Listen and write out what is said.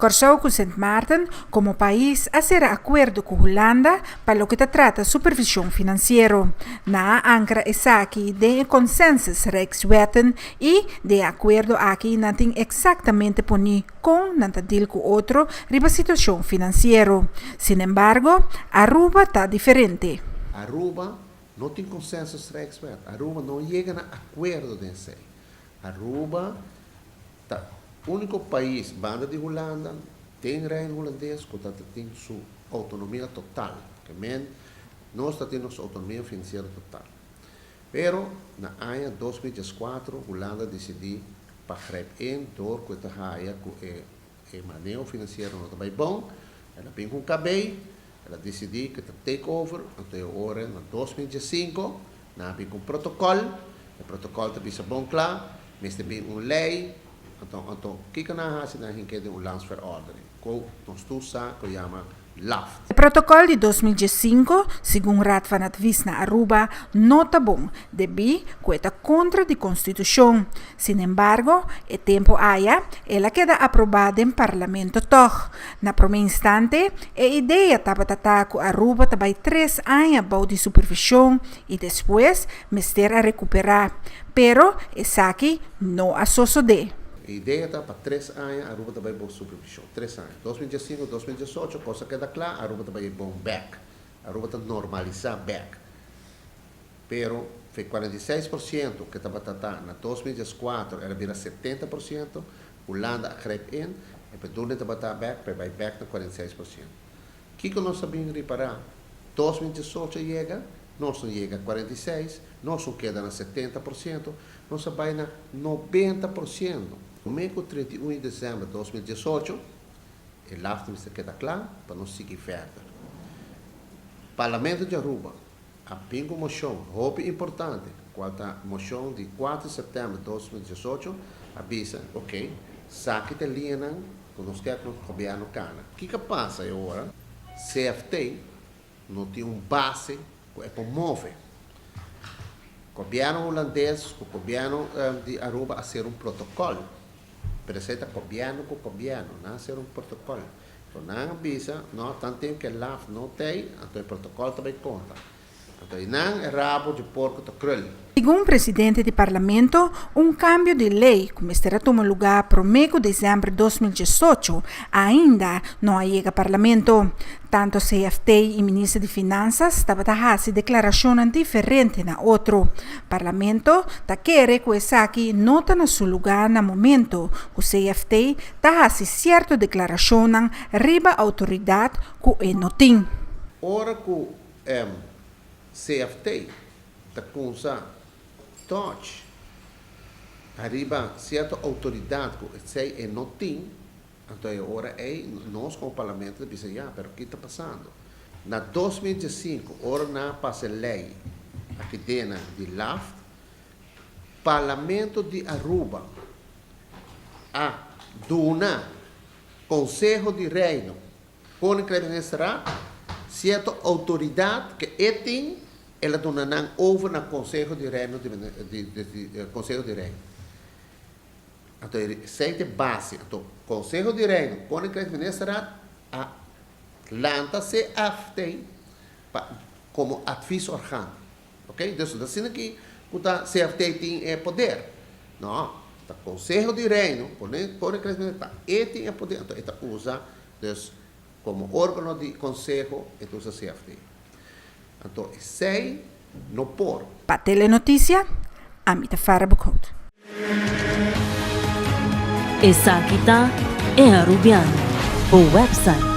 Kòrsou ku Sint Maarten komo pais a sera akuerdo ku Hulanda pa loke ta trata supervishon finansiero. Nan a ankra esaki den e Consensus Rijkswetten i den e akuerdo aki nan tin eksaktamente poní kon nan ta dil ku otro riba situashon finansiero. Sinembargo, Aruba ta diferente. Aruba no tin Consensus Rijkswet. Aruba no yega na akuerdo den esei. Aruba ta úniko pais banda di Hulanda den Reino Hulandes ku ta tin su outonomia total. Ke men nos ta tin nos outonomia finansiero total. Pero na aña 2014 Hulanda disidí pa grijp in dor ku e ta haya ku e e maneho finansiero no ta bai bon. El a bin ku un kabei, el a disidí ku e ta take over, anto e ora na 2015 nan a bin ku un protokòl, e protokòl ta bisa bon kla, mester bin un lei, anto anto kiko nan a hasi? Nan a hink'é den un landsverordening ku nos tur sa ku yama LAFT. E protokòl di 2015, segun Raad van Advies na Aruba, no ta bon, debí ku e ta kontra di konstitushon. Sinembargo, e tempu aya el a keda aprobá den parlamento tòg. Na promé instante, e idea tabata ta ku Aruba ta bai tres aña bou di supervishon i despues mester a rekuperá. Pero esaki no a sosodé. E idea ta pa tres aña Aruba ta bai bou supervishon. Tres aña. 2015, 2018, kos a keda kla, Aruba ta bai bon bèk. Aruba ta normalisá bèk. Pero fe 46% ku tabata ta na 2014 el a bira 70%, Hulanda a grijp in e bedoeling tabata bèk pa e bai bèk na 46%. Kiko nos a bin ripará? 2018 a yega, nos no yega 46, nos no keda na 70%, nos a bai na 90%. Promé ku 31 di desèmber 2018, e LAFT mester keda kla pa nos sigui verder. Parlamento di Aruba a bin ku moshon hopi importante, kual ta moshon di 4 di sèptèmber 2018, a bisa, ok, saki ta e liñanan ku nos kier ku nos gobièrnu kana. Kiko a pasa e ora? CFT no tin un base ku e por move. Gobièrnu hulandes ku gobièrnu di Aruba a sera un protokòl, pero esei ta gobièrnu ku gobièrnu, nan a sera un protokòl. Anto nan a bisa, no, tanten ku e laf no t'ei, anto e protokòl ta bai konta. Anto einan e rabo dje porko ta krul. Segun presidente di Parlamento, un kambio di lei ku mester a tuma lugá promé ku desèmber 2018 ainda no a yega Parlamento. Tanto CFT i minister di Finansas tabata hasi deklarashonnan diferente na otro. Parlamento ta kere ku esaki no ta na su lugá na momento ku CFT ta hasi sierto deklarashonnan riba outoridat ku e no tin. Ora ku CFT ta kunsa touch ariba sierto outoridat ku esei e no tin, anto e ora ei nos komo parlamento ta bisa ya, pero ki ta pasando? Na 2015 ora nan a pasa e lei aki dena di LAFT, Parlamento di Aruba a duna Conseho di Reino, Koninkrijk Ministerraad, sierto outoridat ke e tin, el a duna nan over na Conseho di Reino di Conseho di Reino. Anto esei ta e base. Anto Conseho di Reino, Koninkrijk Ministerraad a lanta CFT pa komo adviesorgaan. Ok, dus no ta asina ki ku ta CFT tin e poder. No, ta Konseho di Reino, Koninkrijk Ministerraad, ta e tin e poder, anto e ta usa dus komo órgano di konseho e ta usa CFT. Anto esei no por. Pa Telenoticia, ami ta Farah Boekhout. Esaki ta E Arubiano, bo website.